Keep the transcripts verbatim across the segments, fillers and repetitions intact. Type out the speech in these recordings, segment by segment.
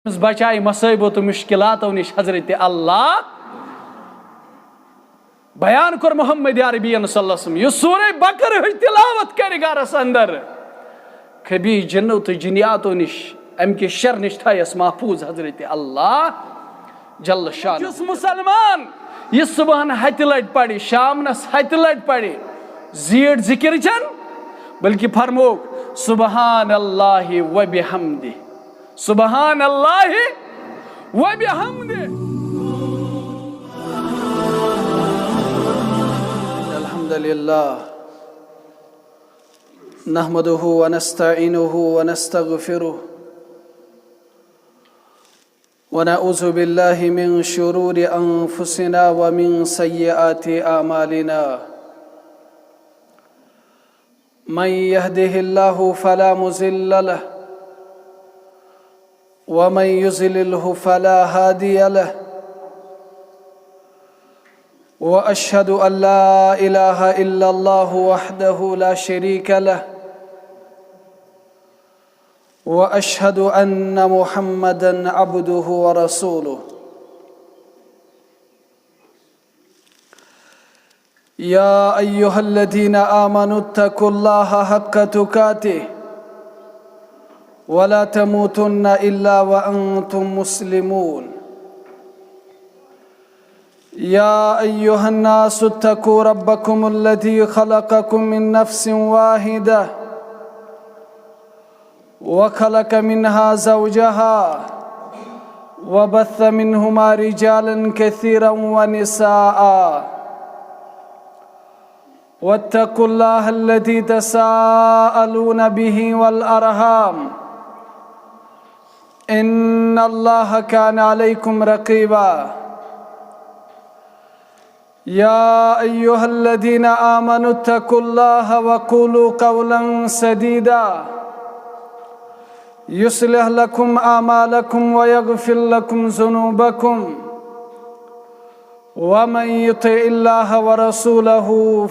بچایہِ مصٲیبو تہٕ مشکلاتو نِش حضرت اللہ۔ بیان کوٚر محمد عربین صلی اللہ علیہ وسلم، یُس سورہ بقرہ ہٕچ تلاوت کرِ گرس اندر، خبیث جنو تہٕ جنیاتو نِش، امہِ کہِ شر نِش تھایس محفوظ حضرت اللہ جل شانہ۔ یُس مسلمان یہِ صبحن ہتہِ لٹہِ پرِ، شامنس ہتہِ لٹہِ پرِ، زیٖٹھ ذکر چھن، بلکہ فرموک، سبحان اللہ و بحمدہ، سبحان اللہ و بحمدہ۔ الحمد لله، نحمده ونستعينه ونستغفره، ونعوذ بالله من شرور أنفسنا ومن سيئات أعمالنا. من يهده الله فلا مضل له، ومن يضلله فلا هادي له. وأشهد أن لا إله إلا الله وحده لا شريك له، وأشهد أن محمدا عبده ورسوله. يا أيها الذين آمنوا اتقوا الله حق تقاته ولا تموتن إلا وأنتم مسلمون. يا أيها الناس اتقوا ربكم الذي خلقكم من نفس واحدة وخلق منها زوجها وبث منهما رجالا كثيرا ونساء، واتقوا الله الذي تساءلون به والأرحام، إن الله كان عليكم رقيبا. يا أيها الذين آمنوا اتقوا الله وقولوا قولا سديدا، يصلح لكم أعمالكم ويغفر لكم ذنوبكم، ومن يطع الله ورسوله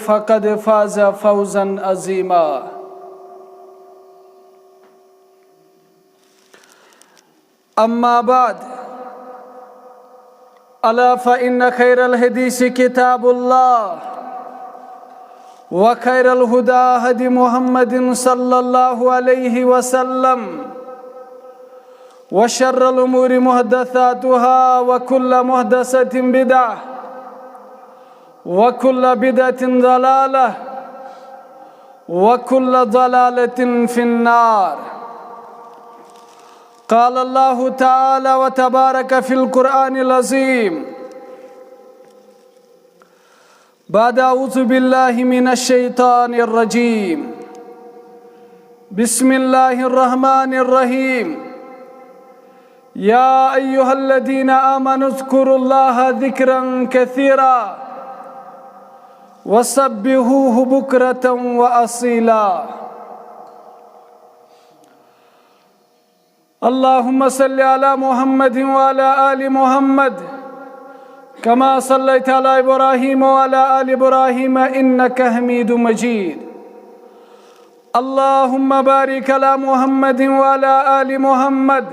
فقد فاز فوزا عظيما. أما بعد، ألا فإن خير الحديث كتاب الله، وخير الهدى هدي محمد صلى الله عليه وسلم، وشر الأمور محدثاتها، وكل محدثة بدعة، وكل بدعة ضلالة، وكل ضلالة في النار. قال الله تعالى وتبارك في القرآن العظيم بعد أعوذ بالله من الشيطان الرجيم. بسم الله الرحمن الرحيم. يا أيها الذين آمنوا اذكروا الله ذكرا كثيرا وسبحوه بكرة وأصيلا. اللهم صل على محمد وعلى آل محمد كما صليت على إبراهيم وعلى آل إبراهيم إنك حميد مجيد. اللهم بارك على محمد وعلى آل محمد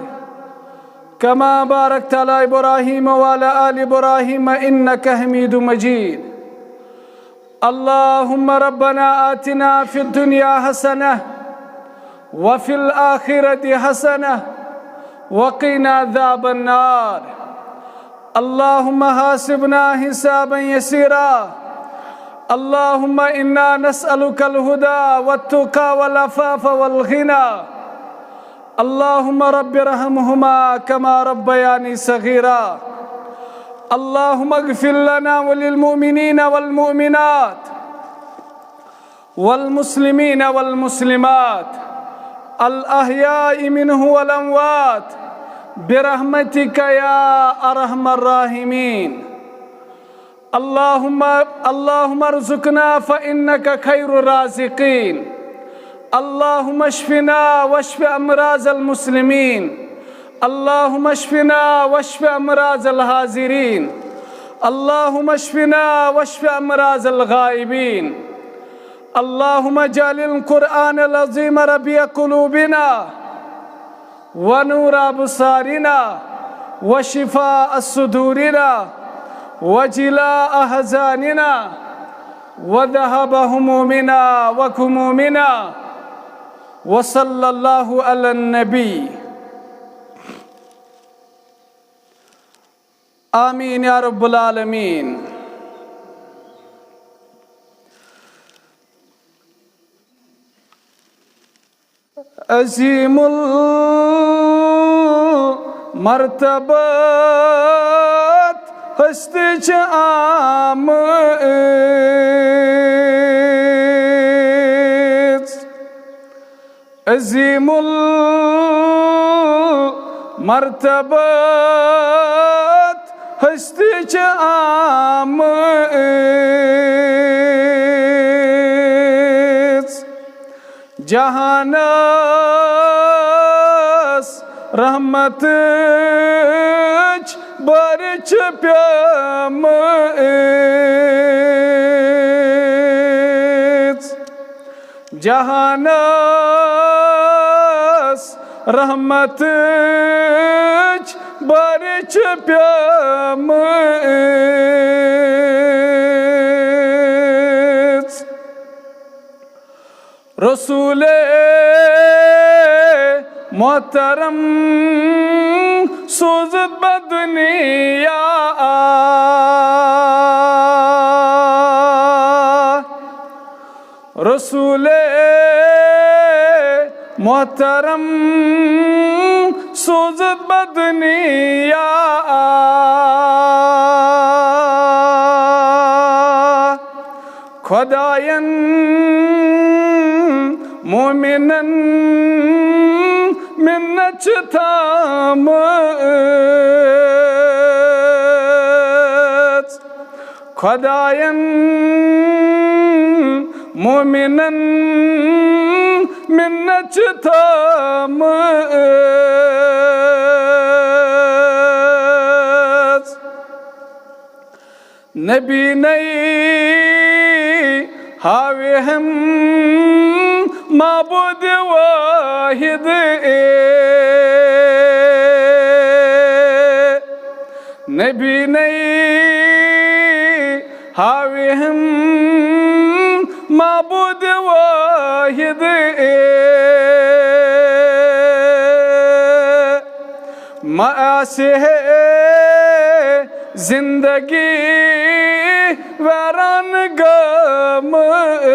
كما باركت على إبراهيم وعلى آل إبراهيم إنك حميد مجيد. اللهم ربنا آتنا في الدنيا حسنة وفي الآخرة حسنة وقنا عذاب النار. اللهم حاسبنا حسابا يسيرا. اللهم إنا نسألك الهدى والتقى والعفاف والغنى. اللهم رب ارحمهما كما ربياني صغيرا. اللهم اغفر لنا وللمؤمنين والمؤمنات والمسلمين والمسلمات الأحياء منه والأموات برحمتك يا أرحم الراحمين. اللهم اللهم ارزقنا فإنك خير الرازقين. اللهم اشفنا واشف أمراض المسلمين. اللهم اشفنا واشف أمراض الحاضرين. اللهم اشفنا واشف أمراض الغائبين. اللهم اجعل القرآن العظيم ربيع قلوبنا ونور أبصارنا وشفاء صدورنا وجلاء أحزاننا وذهاب همومنا وغمومنا، وصلى الله على النبي. آمين يا رب العالمين. عظیم المرتبت ہستی چھِ آمٕژ۔ عظیم المرتبت ہستی چھِ آمٕژ۔ جہانس رحمتٕچ بارش چھِ پیمٕژ۔ جہانس رحمتٕچ بارش چھِ پیمٕژ۔ رسول محترم سوزت بدنیا، رسول محترم سوزت بدنیا۔ خداین مومنن منت چھِ تھٲومٕژ۔ خداین مومنن منت چھِ تھٲومٕژ۔ نبی نَے ہاوِ ہم معبود واحد۔ نبی نَے ہاوِ ہم معبود واحد۔ مَہ آسہِ ہے زندگی ویران گٔمٕژ۔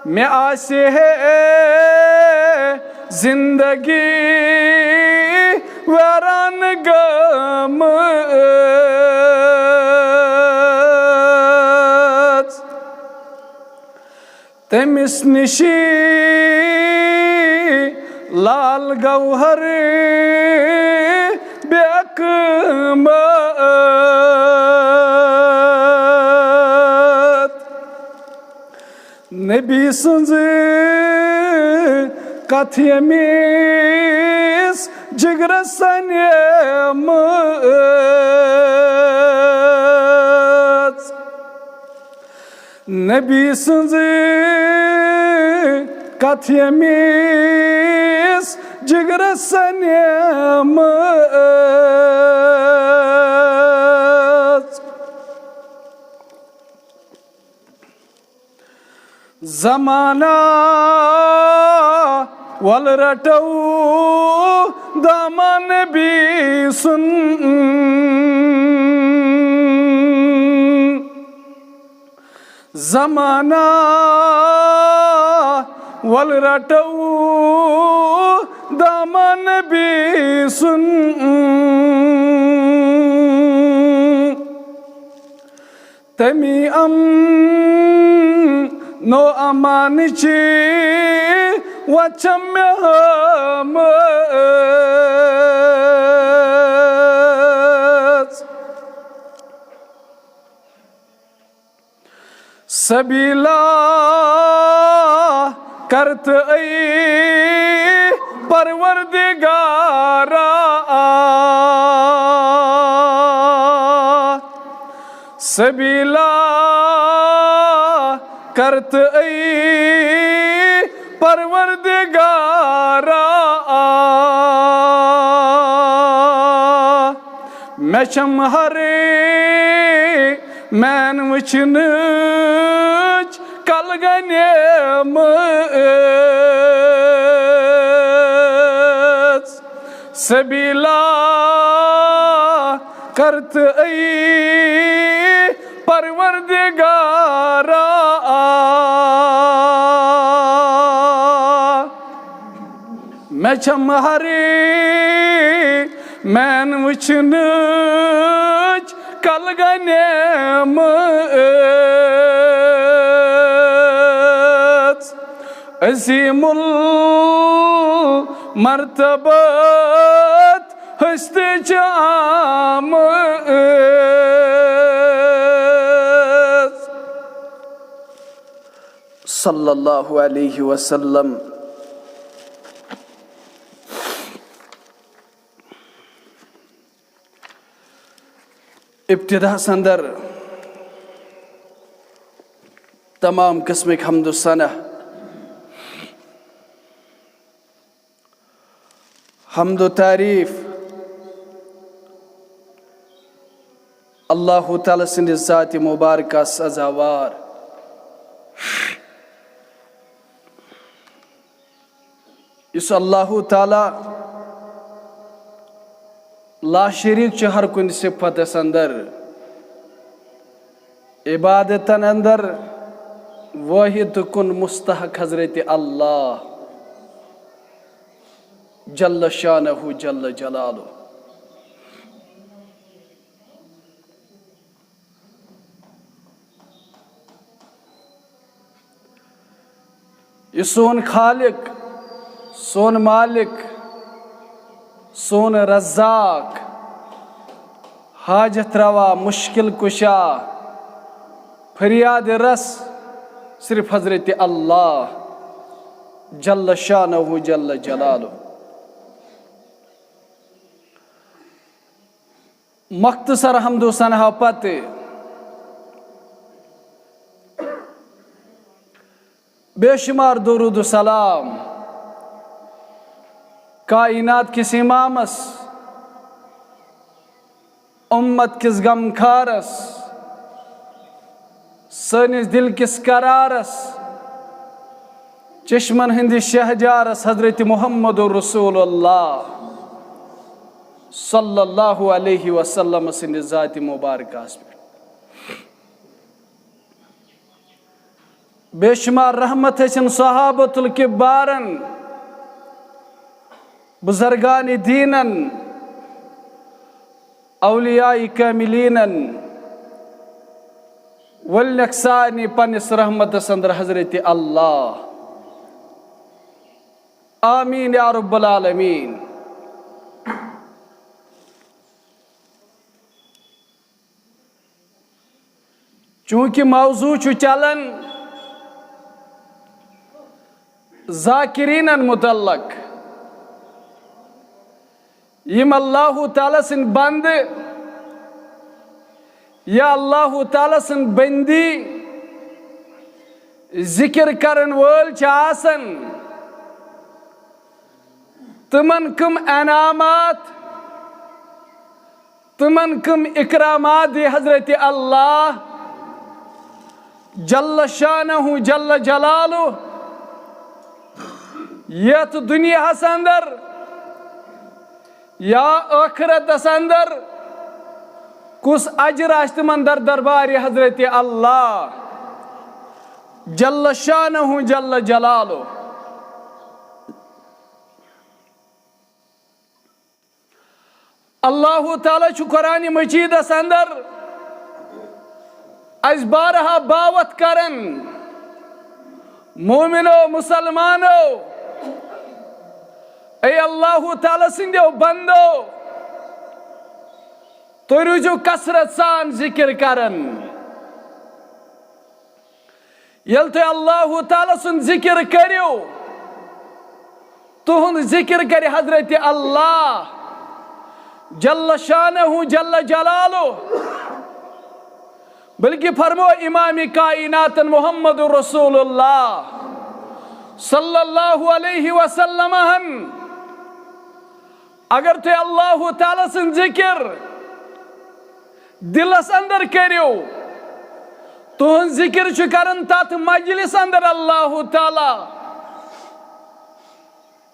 مےٚ آسہِ ہے زندگی ویران گٔمٕژ۔ تٔمِس نِشی لال گوہر بے قۭمت۔ نبی سٕنٛز کتھ ییٚمِس جگرس سنیمٕژ۔ نبی سٕنٛز کتھ ییٚمِس جگرس سنیمٕژ۔ زمانہ ول رٹو دامن نبی سُنٛد۔ زمانہ ول رٹو دامن نبی سُنٛد۔ تمی امن و امان چی وچم ہمت۔ سبیلا کرت ای پروردگارا، سبیلا کرت ای پروردگارا، مےٚ چھم ہرے مین وٕچھنٕچ کل گنیمٕژ۔ سبیلا کر تہٕ اے پروردگارا، مےٚ چھم ہرے مین وٕچھنٕچ کل گنیمٕژ۔ عظیم المرتبت ہستی چھِ آمٕژ۔ صلی اللہ علیہ وسلم۔ ابتداہس اندر تمام قسمٕکۍ حمد و ثنا، حمد و تعریف اللہ تعالیٰ سٕنٛدِ ذاتِ مبارکہ سزاوار، یُس اللہ تعالیٰ لا شریک چھُ ہر کُنہِ صفتس اندر، عبادتن اندر واحد کُن مستحق حضرت اللہ جل شانہ جل جلالہ۔ یہِ سون خالق، سون مالک، سون رزاق، حاجت روا، مشکل کشا، فریاد رس صرف حضرت اللہ جل شانہ جل جلالہ۔ مختصر حمد و ثنا پتہٕ بے شمار درود و سلام کائنات کِس امامس، امت کِس غمخارس، سٲنِس دل کِس قرارس، چشمن ہٕنٛدِس شہجارس حضرت محمد رسول اللہ صلی اللہ علیہ وسلم سٕنٛدِ ذاتِ مبارکس پٮ۪ٹھ۔ بے شمار رحمت ٲسِن صحابۃ الکبارن، بزرگان دینن، اولیاء کاملینن، ولنکھ سارنٕے پننِس رحمتس اندر حضرت اللہ۔ آمین یا رب العالمین۔ چونکہ موضوع چھُ چلان ذاکرینن متعلق، یِم اللہ تعالیٰ سٕنٛدۍ بندٕ یا اللہ تعالیٰ سٕنٛدۍ بندی ذکر کرن وٲلۍ چھِ آسان، تِمن کم انعامات، تِمن کم اکرامات دی حضرت اللہ جل شانہ جل جلالہ یتھ دنیاہس اندر یا ٲخرتس اندر، کُس اجر آسہِ تِمن در دربارِ حضرت اللہ جل شانہ جل جلالہ۔ اللہ تعالیٰ چھُ قرآن مجیدس اندر اسہِ بارہا باوتھ کران، مومنو، مسلمانو، اے اللہ تعالیٰ سٕنٛدیو بندو، تُہۍ روٗزِو کثرت سان ذکر کران۔ ییٚلہِ تُہۍ اللہ تعالیٰ سُنٛد ذکر کٔرِو، تُہُنٛد ذکر کرِ حضرت اللہ جل شانہ جل جلالہ، بلکہ فرمو امام کائناتن محمد رسول اللہ صلی اللہ علیہ وسلم ہن۔ اگر تُہۍ اللہ تعالیٰ سُنٛد ذکر دلس اندر کٔرِو، تُہنٛد ذکر چھُ کران تتھ مجلس اندر اللہ تعالیٰ،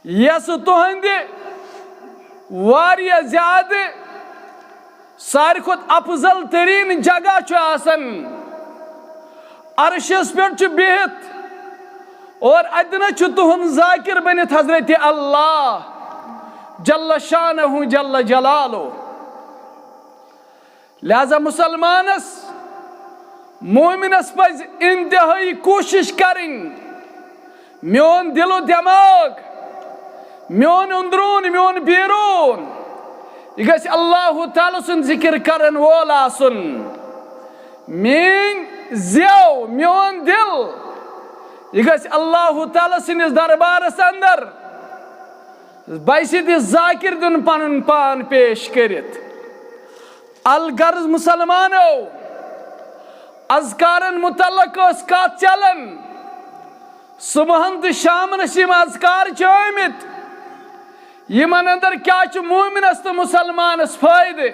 یۄس تُہنٛدِ واریاہ زیادٕ ساروی کھۄتہٕ افضل ترین جگہ چھُ آسان۔ عرشس پٮ۪ٹھ چھُ بِہِتھ اور اتنس چھُ تُہنٛد ذاکر بٔنِتھ حضرت اللہ جل شانہ جل جلالہ۔ لہذا مسلمانس، مومنس پزِ انتہٲئی کوٗشش کرٕنۍ، میون دل و دماغ، میون اندرون، میون بیرون، یہِ گژھِ اللہ تعالیٰ سُنٛد ذکر کرن وول آسُن۔ میٲنۍ زیو، میون دل، یہِ گژھِ اللہ تعالیٰ سٕنٛدِس دربارس اندر بحیثیت ذاکر دیُن پنُن پان پیش کٔرِتھ۔ الغرض مسلمانو، اذکارن متعلق ٲس کتھ چلان۔ صبحن تہٕ شامنس یِم اذکار چھِ آمٕتۍ، یِمن اندر کیٛاہ چھُ مومنس تہٕ مسلمانس فٲیدٕ؟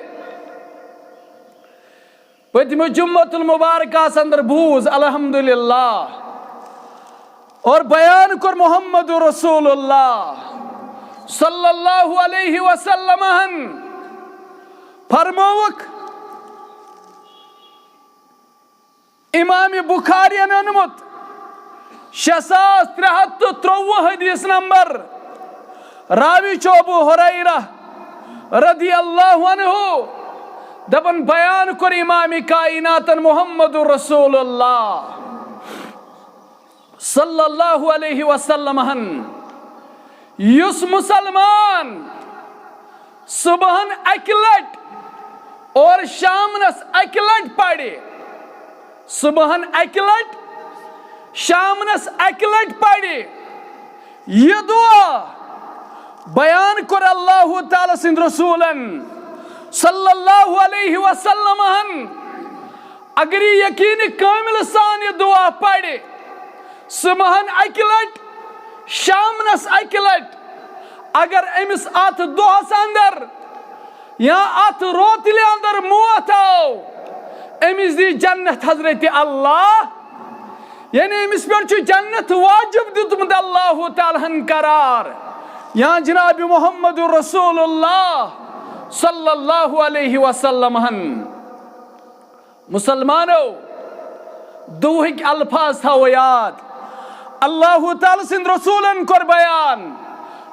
پٔتمہِ جمعۃ المبارکس اندر بوٗز الحمدللہ اور بیان کوٚر محمد رسول اللہ صلی اللہ علیہ وسلم ہن فرمووُکھ، امام بخاری یَن اوٚنمُت شےٚ ساس ترٛےٚ ہَتھ تہٕ ترٛۆوُہ حدیث نمبر، راوی چھُ ابو ہریرہ رضی اللہ عنہ، دپان بیان کوٚر امام کائناتن محمد رسول اللہ صلی اللہ علیہ وسلم ہن، یُس مسلمان صبحن اکہِ لٹہِ اور شامنس اکہِ لٹہِ پرِ، صبحن اکہِ لٹہِ، شامنس اکہِ لٹہِ پرِ، یہِ دعا بیان کوٚر اللہ تعالیٰ سٕنٛدِ رسولن صلی اللہ علیہ وسلم ہن۔ اگر یہِ یقین کامل سان یہِ دعا پرِ، صبحن اکہِ لٹہِ، شامنس اکہِ لٹہِ، اگر أمِس اتھ دۄہس اندر یا اتھ روتلہِ اندر موت آو، أمِس دی جنت حضرت اللہ، یعنی أمِس پٮ۪ٹھ چھُ جنت واجب دیُتمُت اللہ تعالیٰ ہن قرار، یا جناب محمد رسول اللہ صلی اللہ علیہ وسلم ہن۔ مسلمانو، دُعہٕکۍ الفاظ تھاوو یاد۔ اللہ تعالیٰ سٕنٛدِ رسولن کوٚر بیان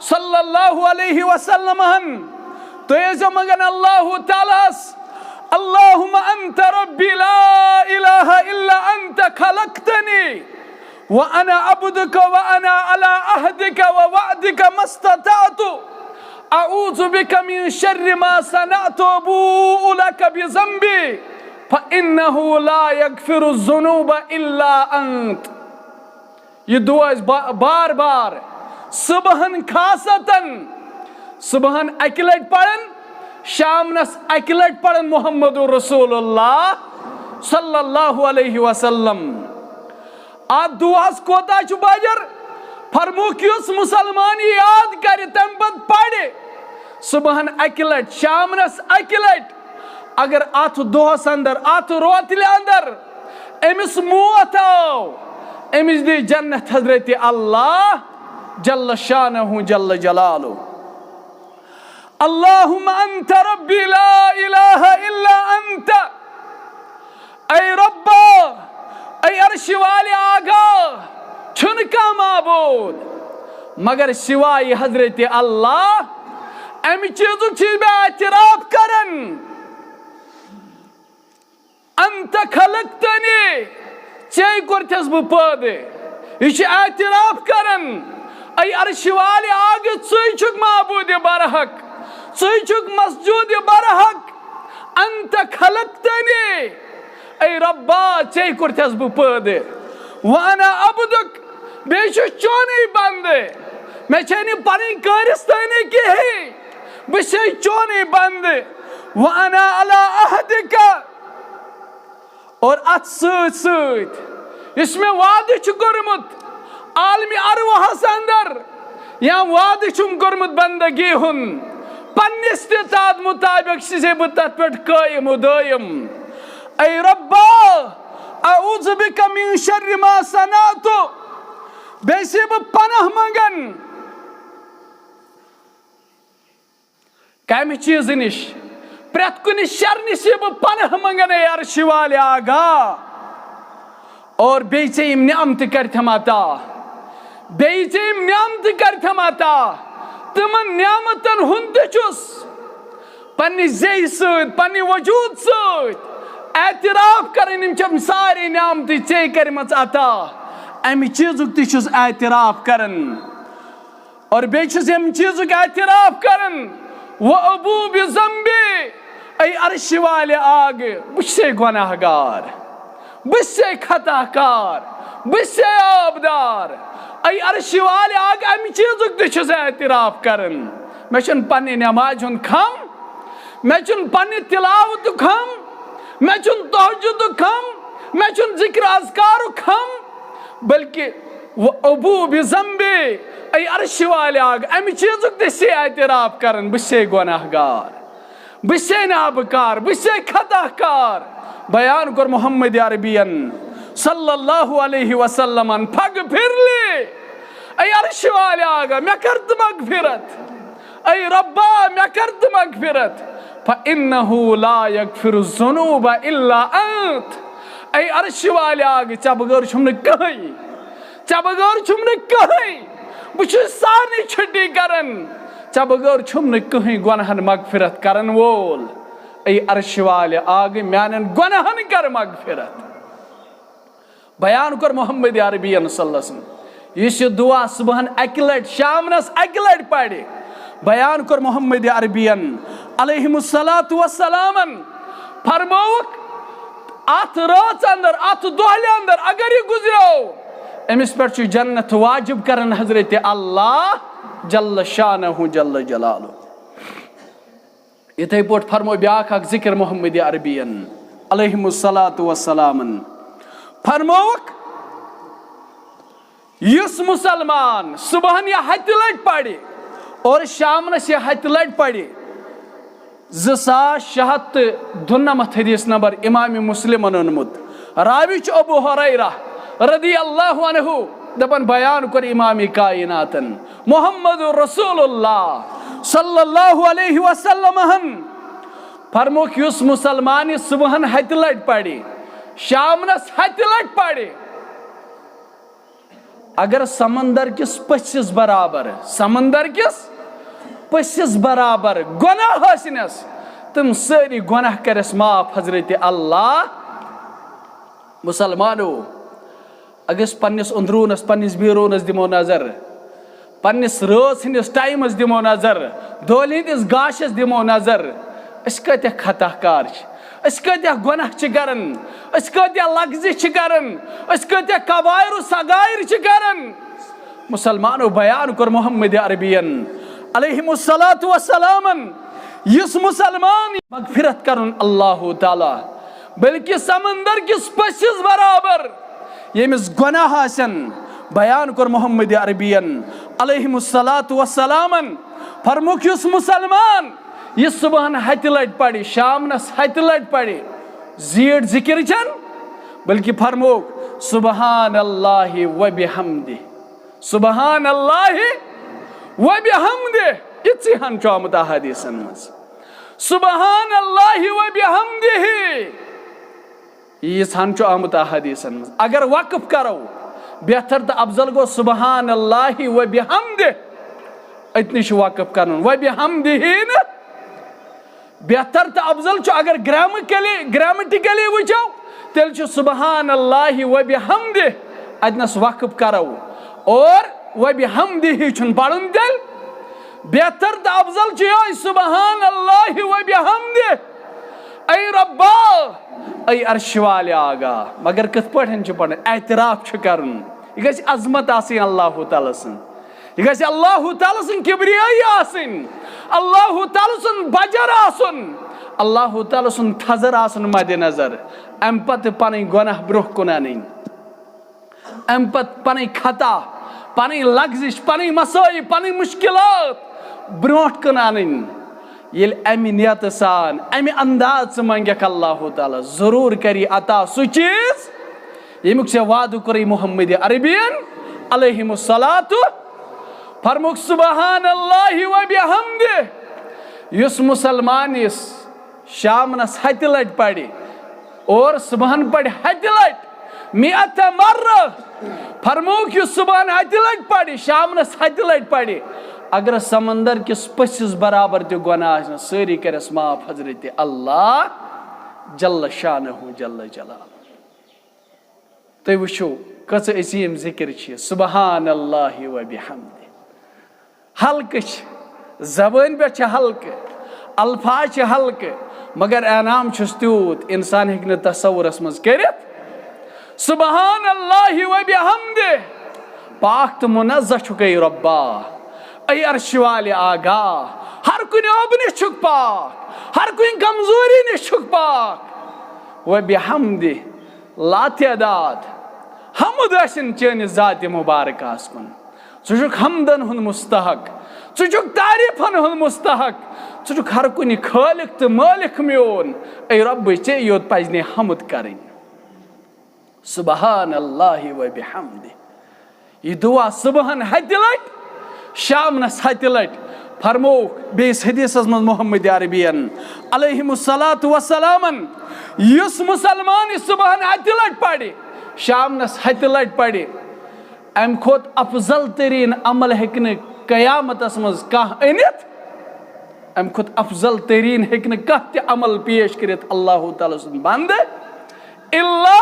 صلی اللہ علیہ وسلم ہن، تُہۍ ٲسۍزیو منگان اللہ تعالیٰ ہس، اللہم انت ربی لا الہ الا انت خلقتنی وانا عبدک وانا علی عہدک ووعدک ما استطعت، اعوذ بک من شر ما صنعت، ابوء لک بذنبی فانہ لا یغفر الذنوب الا انت۔ یہِ دعا ٲسۍ با-، بار بار صبحن خاصتاً صبحن اکہِ لٹہِ پران، شامنس اکہِ لٹہِ پران محمد رسول اللہ صلی اللہ علیہ وسلم۔ اتھ دعاہس کوتاہ چھُ بجر؟ فرمووُکھ، یُس مسلمان یہِ یاد کرِ، تمہِ پتہٕ پرِ صبحن اکہِ لٹہِ، شامنس اکہِ لٹہِ، اگر اتھ دۄہس اندر، اتھ روتلہِ اندر أمِس موت آو، أمِس دی جنت حضرت اللہ جل شانہ جل جلالہ۔ اللہم انت ربی لا الہ الا انت۔ اے ربا، اے عرش والے آقا، چھُنہٕ کانٛہہ معبوٗد مگر سوائے حضرت اللہ۔ امہِ چیٖزُک چھُس بہٕ اعتراف کران۔ انت خلقتنی، ژے کوٚرتھس بہٕ پٲدٕ۔ یہِ چھُ اعتراف کران، اے عرش والے آقا، ژٕے چھُکھ معبوٗد برحق، ژٕے چھُکھ مسجوٗد برحق۔ انت خلقتنی، اے ربا، ژے کوٚرتھس بہٕ پٲدٕ۔ وانا عبدک، بیٚیہِ چھُس چونُے بندٕ، مےٚ چھے نہٕ پنٕنۍ کٲرِستٲنی کِہیٖنۍ، بہٕ چھسے چونُے بندٕ۔ وانا علی عہدک، اور اتھ سۭتۍ سۭتۍ یُس مےٚ وعدٕ چھُ کوٚرمُت، عالمِ ارواحس اندر یا وعدٕ چھُم کوٚرمُت بندگی ہُنٛد، پننہِ استطاعت مطابق چھُسے بہٕ تتھ پٮ۪ٹھ قٲیِم و دٲیِم۔ اے ربا، اعوذ بک من شر ما صنعت، بیٚیہِ چھُسے بہٕ پناہ منگان کمہِ چیٖزٕ نِش؟ پرٛٮ۪تھ کُنہِ شر نِش چھُسے بہٕ پناہ منگان، اے عرشہِ والہِ آغا۔ اور بیٚیہِ ژےٚ یِم نعمتہٕ کٔرتھم عطا، بیٚیہِ ژےٚ یِم نعمتہٕ کٔرتھم عطا، تِمن نعمتن ہُنٛد تہِ چھُس پننہِ زیٚیہِ سۭتۍ، پننہِ وجوٗد سۭتۍ اعتراف کران، یِم چھَم سارے نعمتہٕ ژےٚ کٔرمٕژ عطا، امہِ چیٖزُک تہِ چھُس اعتراف کران۔ اور بیٚیہِ چھُس ییٚمہِ چیٖزُک اعتراف کران، وَأَبُوءُ بِذَنبِي، اے عرشہِ والہِ آغ، بہٕ چھُسے گۄناہ گار، بہٕ چھُسے خطا کار، بہٕ چھُسے آبدار۔ اے عرشہِ والہِ آغ، اَمہِ چیٖزُک تہِ چھُس اعتراف کران۔ مےٚ چھُنہٕ پننہِ نمازِ ہُنٛد خم، مےٚ چھُنہٕ پننہِ تلاوتُک خم، مےٚ چھُنہٕ تہجدُک خم، مےٚ چھُنہٕ ذکر اذکارُک خم، بلکہ وَأَبُوءُ بِذَنبِي، اے عرشہِ والہِ آغ، امہِ چیٖزُک تہِ چھُسے اعتراف کران، بہٕ چھُسے گۄناہ گار، بہٕ چھُسے نابکار، بہٕ چھُسے خطا کار۔ بیان کوٚر محمد عربین صلی اللہ علیہ وسلمن، فَاغْفِرْ لِي، اے عرشہِ والہِ آغ، مےٚ کر تہٕ مغفرت۔ اے ربا، مےٚ کر تہٕ مغفرت۔ فَإِنَّهُ لَا يَغْفِرُ الذُّنُوبَ إِلَّا أَنْتَ۔ اے عرشہِ والہِ آغ، ژےٚ بغٲر چھُم نہٕ کٕہٕنۍ، ژےٚ بغٲر چھُم نہٕ کٕہٕنۍ۔ بہٕ چھُس سارنٕے چھُٹی کران، ژےٚ بغٲر چھُم نہٕ کٕہٕنۍ گۄناہن مغفرت کرن وول۔ اے عرشہِ والہِ آغ، میانٮ۪ن گۄناہن کر مغفرت۔ بیان کوٚر محمد عربین صلی اللہ علیہ وسلم، یُس یہِ دعا صبحن اکہِ لٹہِ، شامنس اکہِ لٹہِ پرِ، بیان کوٚر محمد عربین علیہ الصلوۃ والسلامن، فرمووُکھ، اتھ رٲژ اندر، اتھ دۄہلہِ اندر اگر یہِ گُزریو، أمِس پٮ۪ٹھ چھُ جنت واجب کران حضرت اللہ جل شانہ جل جلالہ۔ یِتھے پٲٹھۍ فرمو بیاکھ اکھ ذکر محمد عربین علیہ الصلوۃ والسلامن، فرمووُکھ، یُس مسلمان صبحن یہِ ہتہِ لٹہِ پرِ اور شامنس یہِ ہتہِ لٹہِ پرِ، زٕ ساس شےٚ ہتھ تہٕ دُنمتھ حدیث نمبر، امام مسلمن اوٚنمُت، راوی چھُ ابو ہریرہ رضی اللہ عنہ، دپان بیان کوٚر امام کائناتن محمد رسول اللہ صلی اللہ علیہ وسلم ہن فرموک، یُس مسلمان یہِ صبحن ہتہِ لٹہِ پرِ، شامنس ہتہِ لٹہِ پرِ، اگر سمندر کِس پٔژھِس برابر، سمندر کِس پٔژھِس برابر گۄناہ ٲسِنس، تِم سٲری گۄناہ کرٮ۪س معاف حضرت اللہ۔ مسلمانو، اگر أسۍ پننِس أنٛدروٗنس، پننِس بیروٗنس دِمو نظر، پننِس رٲژ ہٕنٛدِس ٹایمس دِمو نظر، دۄہلہِ ہٕنٛدِس گاشس دِمو نظر، أسۍ کۭتیاہ خطا کار چھِ، أسۍ کۭتیاہ گۄناہ چھِ کران، أسۍ کۭتیاہ لغزِ چھِ کران، أسۍ کۭتیاہ کبائر و صغائر چھِ کران۔ مسلمانو، بیان کوٚر محمد عربین علیہ الصلوۃ والسلامن، یُس مسلمان مغفرت کرُن اللہ تعالیٰ، بلکہ سمندر کِس پٔژھِس برابر ییٚمِس گۄناہ آسن۔ بیان کوٚر محمد عربین علیہ الصلوۃ والسلامن، فرموک، یُس مسلمان یہِ صبحن ہتہِ لٹہِ پرِ، شامنس ہتہِ لٹہِ پرِ، زیٖٹھ ذکر چھن، بلکہ فرموک، سبحان اللہ و بحمدہ، سبحان اللہ و بحمدہ، یِژٕے ہن چھُ آمُت احادیثن منٛز، سبحان اللہ و بحمدہ۔ ییٖژ ہن چھُ آمُت احادیثن منٛز۔ اگر وقف کرو، بہتر تہٕ افضل گوٚو سبحان اللہ و بحمدہ۔ أتنی چھُ وقف کرُن، و بحمدہ نہٕ۔ بہتر تہٕ افضل چھُ، اگر گرامکلی، گرامیٹیکلی وٕچھو، تیٚلہِ چھُ سبحان اللہ و بحمدہ۔ اتنس وقف کرو اور و بحمدہ چھُنہٕ پرُن تیٚلہِ۔ بہتر تہٕ افضل چھُ یِہوٚے، سبحان اللہ و بحمدہ۔ اے ربا، اے عرش والہِ آغا۔ مگر کِتھ پٲٹھۍ چھُ پرُن؟ اعتراف چھُ کرُن۔ یہِ گژھِ عظمت آسٕنۍ اللہ تعالیٰ سٕنٛز۔ یہِ گژھِ اللہ تعالیٰ سٕنٛز کبریٲیی آسٕنۍ۔ اللہ تعالیٰ سُنٛد بجر آسُن۔ اللہ تعالیٰ سُنٛد تھزر آسُن مدِ نظر۔ امہِ پتہٕ پنٕنۍ گۄناہ برٛونٛہہ کُن انٕنۍ۔ امہِ پتہٕ پنٕنۍ خطا پنٕنۍ لغزش، پنٕنۍ مصائب، پنٕنۍ مشکلات برونٛٹھ کُن انٕنۍ۔ ییٚلہِ امہِ نیتہٕ سان، امہِ انداز ژٕ منگکھ، اللہ تعالیٰ ضروٗر کرِ عطا سُہ چیٖز، ییٚمیُک ژےٚ وعدٕ کوٚرُے محمد عربین علیہ الصلوۃ۔ فرمووُکھ، سبحان اللہ و بحمدہ، یُس مسلمان یُس شامنس ہتہِ لٹہِ پرِ اور صبحن پرِ ہتہِ لٹہِ، مئت مرہ۔ فرمووُکھ، یُس صبحن ہتہِ لٹہِ پرِ، شامنس ہتہِ لٹہِ پرِ، اگر سمندر کِس پٔژھِس برابر تہِ گۄناہ آسہِ، سٲری کرٮ۪س معاف حضرت اللہ جل شانہ جل جلالہ۔ تُہۍ وٕچھِو، کٔژ عظیٖم ذِکِر چھِ، سبحان اللہ و بحمدہ۔ ہلکہٕ چھِ، زبٲنۍ پٮ۪ٹھ چھِ ہلکہٕ، الفاظ چھِ ہلکہٕ، مگر انعام چھُس تیوٗت، انسان ہیٚکہِ نہٕ تصورس منٛز کٔرِتھ۔ سبحان اللہ و بحمدہ، پاک تہٕ منزہ چھُکھ اے رۄبا، اے عرشہِ والہِ آگاہ، ہر کُنہِ عٲبہٕ نِش چھُکھ پاک، ہر کُنہِ کمزوری نِش چھُکھ پاک۔ و بحمدہ، لاتعداد حمد ٲسِن چٲنِس ذاتِ مبارکس کُن۔ ژٕ چھُکھ حمدن ہُنٛد مستحق، ژٕ چھُکھ تعریفن ہُنٛد مستحق، ژٕ چھُکھ ہر کُنہِ خٲلق تہٕ مٲلِک میون۔ اے رۄب، ژےٚ یوت پزِ نے حمد کرٕنۍ۔ سبحان اللہ و بحمدہ۔ یہِ دعا صبحن ہتہِ لٹہِ، شامنس ہتہِ لٹہِ۔ فرمووُکھ بیٚیِس حدیثس منٛز محمد عربین علیہ الصلوۃ والسلامن، یُس مسلمان یہِ صبحن ہتہِ لٹہِ پرِ، شامنس ہتہِ لٹہِ پرِ، امہِ کھۄتہٕ افضل ترین عمل ہیٚکہِ نہٕ قیامتس منٛز کانٛہہ أنِتھ۔ امہِ کھۄتہٕ افضل ترین ہیٚکہِ نہٕ کانٛہہ تہِ عمل پیش کٔرِتھ اللہ تعالیٰ سُنٛد بندٕ، الا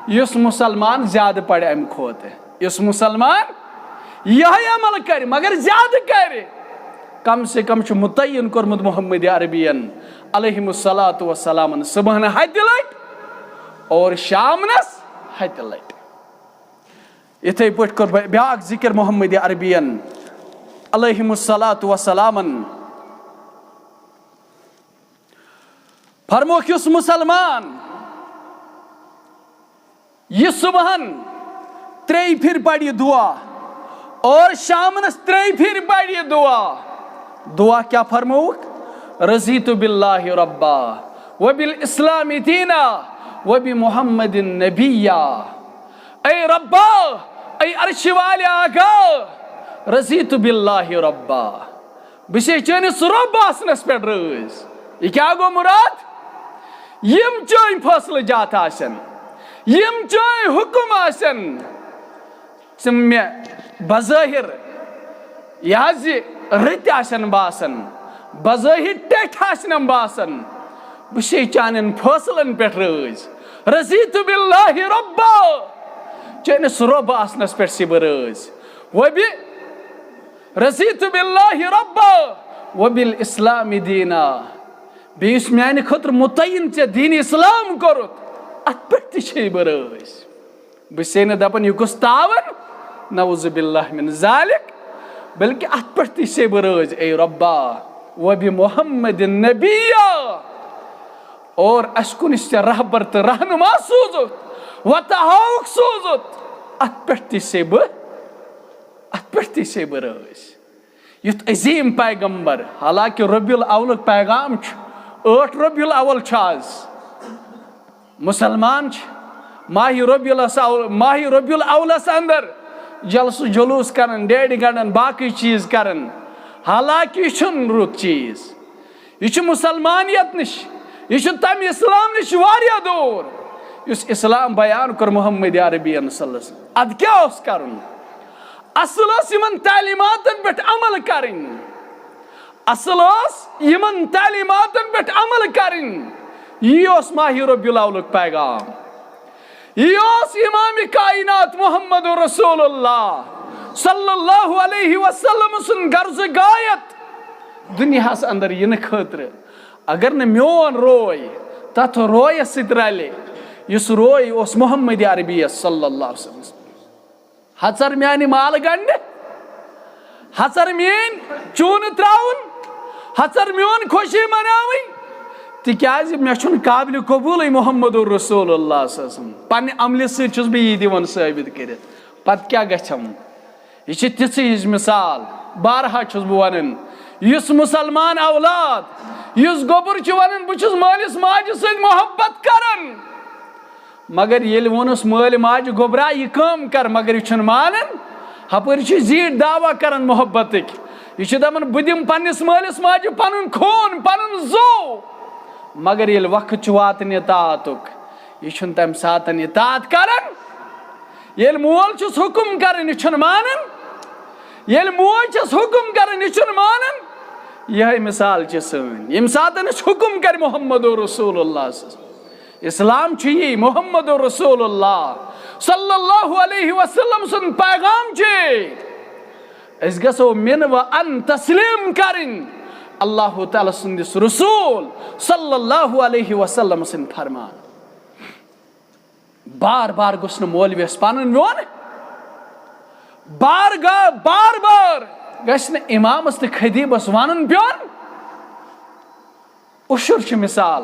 یُس مسلمان زیادٕ پرِ امہِ کھۄتہٕ۔ یُس مسلمان یِہوٚے عمل کرِ، مگر زیادٕ کرِ، کم سے کم چھُ متعین کوٚرمُت محمد عربین علیہ الصلوۃ والسلامن صبحن ہتہِ لٹہِ اور شامنس ہتہِ لٹہِ۔ یِتھے پٲٹھۍ کوٚر بے-، بیاکھ ذِکِر محمد عربین علیہ الصلوۃ والسلامن۔ فرمووُکھ، یُس مسلمان یہِ صبحن ترٛیٚیہِ پھِرِ پرِ یہِ دعا اور شامنس ترٛیٚیہِ پھِرِ پرِ یہِ دعا، دعا کیٛاہ فرمووُکھ؟ رضیت باللہ ربا و بالاسلام دینا و بمحمد نبیا۔ اے ربا، اے عرشہِ والہِ آقا، رضیت باللہ ربا، بہٕ چھُسے چٲنِس رۄب آسنس پٮ۪ٹھ رٲضۍ۔ یہِ کیٛاہ گوٚو مُراد؟ یِم چٲنۍ فٲصلہٕ جات آسن، یِم چٲنۍ حُکم آسن، تِم مےٚ بظٲہِر یہِ حظ یہِ رٕتۍ آسن باسان، بظٲہِر ٹٮ۪ٹھۍ آسنم باسان، بہٕ چھُسے چانٮ۪ن فٲصلن پٮ۪ٹھ رٲضۍ۔ رضیت باللہ ربا، چٲنِس رۄب آسنس پٮ۪ٹھ چھُسے بہٕ رٲضۍ۔ وبِ رضیت باللہ ربا و بالاسلام دینا۔ بیٚیہِ یُس میانہِ خٲطرٕ متعین ژےٚ دین اسلام کوٚرُتھ، اتھ پٮ۪ٹھ تہِ چھے بہٕ رٲضۍ۔ بہٕ چھُسے نہٕ دپان یہِ کُس تاوان، نعوذ باللہ من ذالک، بلکہ اتھ پٮ۪ٹھ تہِ چھُسے بہٕ رٲضۍ، اے ربا، و بمحمد نبیا۔ اور اسہِ کُن یُس ژےٚ رہبر تہٕ رہنما سوٗزُتھ، وتہٕ ہاوُکھ سوٗزُتھ، اتھ پٮ۪ٹھ تہِ چھُسے بہٕ اتھ پٮ۪ٹھ تہِ چھے بہٕ رٲضۍ۔ یُتھ عظیٖم پیغمبر، حالانکہ ربیع الاولُک پیغام چھُ، ٲٹھ ربیع الاول چھُ آز۔ مسلمان چھِ ماہِ ربیع الاول، ماہِ ربیع الاولس اندر جلسہٕ جلوس کران، ڈیڈِ گنڈان، باقٕے چیٖز کران۔ حالانکہ یہِ چھُنہٕ رُت چیٖز۔ یہِ چھُ مسلمانیت نِش، یہِ چھُ تمہِ اسلام نِش واریاہ دوٗر، یُس اسلام بیان کوٚر محمد عربین صلی اللہ علیہ وسلم۔ ادٕ کیٛاہ اوس کرُن؟ اصل ٲس یِمن تعلیماتن پٮ۪ٹھ عمل کرٕنۍ۔ اصل ٲس یِمن تعلیماتن پٮ۪ٹھ عمل کرٕنۍ۔ یی اوس ماہِ ربیع الاولُک پیغام۔ یہِ اوس امام کائنات محمد رسول اللہ صلی اللہ علیہ وسلم سُنٛد غرض غایت دُنیاہس اندر یِنہٕ خٲطرٕ۔ اگر نہٕ میون روے تتھ رویس سۭتۍ رلہِ، یُس روے اوس محمد عربیس صلی اللہ علیہ وسلم۔ ہژر میانہِ مال گنڈِ، ہژر میٲنۍ چوٗنہٕ ترٛاوُن، ہژر میون خوشی مناوٕنۍ، تِکیازِ مےٚ چھُنہٕ قابلِ قبوٗلٕے محمد رسول اللہ صلی اللہ علیہ وسلم۔ پننہِ عملہِ سۭتۍ چھُس بہٕ یی دِوان ثٲبت کٔرِتھ۔ پتہٕ کیٛاہ گژھم؟ یہِ چھِ تِژھٕے ہِش مثال۔ بارہا چھُس بہٕ وَنان، یُس مُسلمان اولاد، یُس گوٚبُر چھُ وَنان، "بہٕ چھُس مٲلِس ماجہِ سۭتۍ محبت کران"، مگر ییٚلہِ ووٚنُس مٲلۍ ماجہِ، "گوٚبرا، یہِ کٲم کر"، مگر یہِ چھُنہٕ مانان۔ ہپٲرۍ چھُ زیٖٹھۍ دعویٰ کران محبتٕکۍ۔ یہِ چھُ دَپان، "بہٕ دِمہٕ پننِس مٲلِس ماجہِ پنُن خوٗن، پنُن زُو"، مگر ییٚلہِ وقت چھُ واتان اطاعتُک، یہِ چھُنہٕ تَمہِ ساتَن اطاعت کران۔ ییٚلہِ مول چھُس حُکُم کران، یہِ چھُنہٕ مانان۔ ییٚلہِ موج چھَس حُکُم کران، یہِ چھُنہٕ مانان۔ یِہوٚے مثال چھِ سٲنۍ۔ ییٚمہِ ساتَن اَسہِ حُکُم کرِ محمد رسول اللہ صلی اللہ علیہ وسلم، اسلام چھُ یی، محمد رسول اللہ صلی اللہ علیہ وسلم سُنٛد پیغام چھُ۔ أسۍ گژھو من و ان تسلیم کرٕنۍ اللہ تعالیٰ سٕنٛدِس رسول صلی اللہ علیہ وسلم سٕنٛدۍ فرمان۔ بار بار گوٚژھ نہٕ مولویَس پَنُن میون، بار گا-، بار بار گژھِ نہٕ اِمامَس تہٕ خطیٖبَس وَنُن پیوٚن۔ عُشُر چھُ مثال۔